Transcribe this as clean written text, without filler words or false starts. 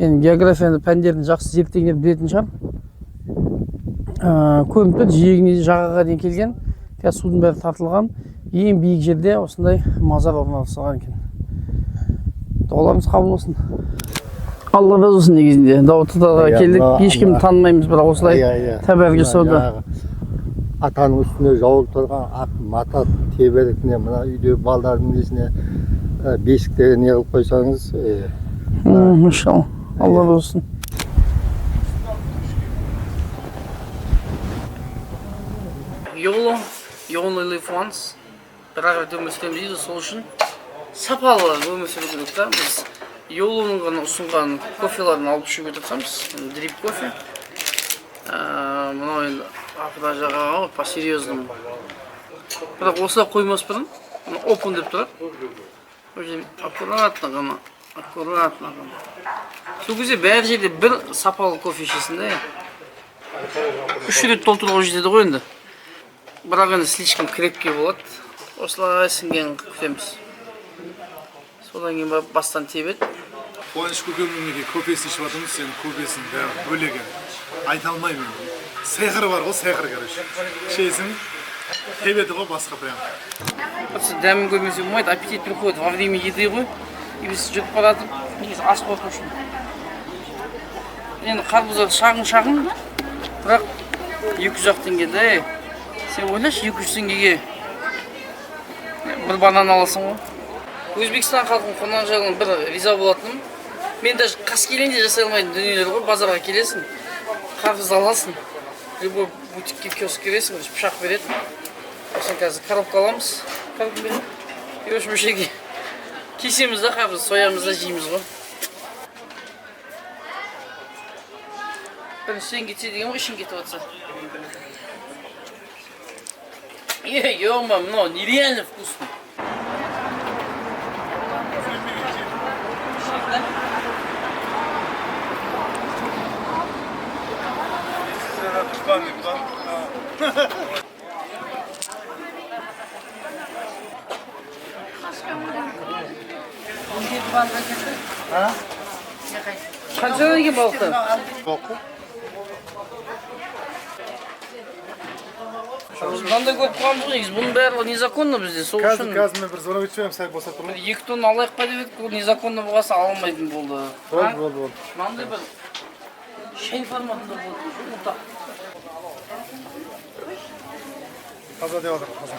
Енді географияны пәндерін жақсы зерттегендер білетін шығар. Көрініп тұр, жиегіне жағаға дейін келген. Қазір судың бәрі тартылған. Ең биік жерде осындай мазар орналасқан екен. Дұғаларымыз қабыл болсын. Алла разы болсын негізінде. Дауытты да келдік, ешкімді танымаймыз, бірақ осылай тәбәрік жасауды. Атаның үстіне жауылып тұрған ақ мата теберікіне, мына үйде балдардың несіне, бесіктерге не қылып қойсаңыз, Иншалла. Алла разы болсын. YOLO, you only live once. Бір-ақ рет өмір сүреміз дейді, сол үшін сапалы өмір сүру керек та. Біз YOLO-ның ғана ұсынған кофеларын алып ішуге тырысамыз. Дрип кофе. Мынау енді ақырда жағаға ғой, по серьезному. Бірақ осылай қоймас бұрын, мына open деп тұрады. Ол жерде аккуратно ғана, аккуратно ғана. Сол кезде бәр жерде бір сапалы кофе ішесің да. 3 рет толтыруға жетеді ғой енді. Бірақ енді слишком крепкий болады. Осылай сіңген күтеміз. Содан кейін барып бастан тебеді. Қуаныш көкемнің мінекей кофесін ішіп жатырмыз, сен кофесін бәрі бөлек енді. Айта алмаймын енді. Сиқыр бар ғой, сиқыр, короче. Ішесің, тебеді ғой басқа прям. Просто дәмін көрмесе болмайды, аппетит приходит во время еды ғой. И біз жүріп бара жатып, негізі ас қорыту үшін. Енді қарбыздар шағын-шағын, бірақ 200 ақ теңге да, ей. Сен ойлашы, 200 теңгеге бір банан аласың ғой. Өзбекстан халқының қонақжайлығына бір риза болатыным, мен даже Қаскелеңде жасай алмайтын дүниелер ғой. Базарға келесің, қарбыз аласың, любой бутикке, киоск кіресің, короче, пышақ береді. Сосын қазір коробка аламыз, коробка береді. И в общем, жерге кесеміз да, қарбыз соямыз да жейміз ғой. Бірінші сен кетсе деген ғой, ішің кетіп жатса. Е, ё-моё, мынау нереально вкусно. Қаншадан екен балықтар? Біз мынандай көріп қалғанбыз ғой негізі, бұның барлығы незаконно бізде, сол Қазір, үшін қазір мен бір звонок етіп жіберемін, сәл босап тұр. бір 2 тонна алайық па деп едік, ол незаконно болған соң ала алмайтын болды. Болды, болды, болды. Мынандай бір шай форматында болды, ұнтақ. Таза деп жатыр, таза.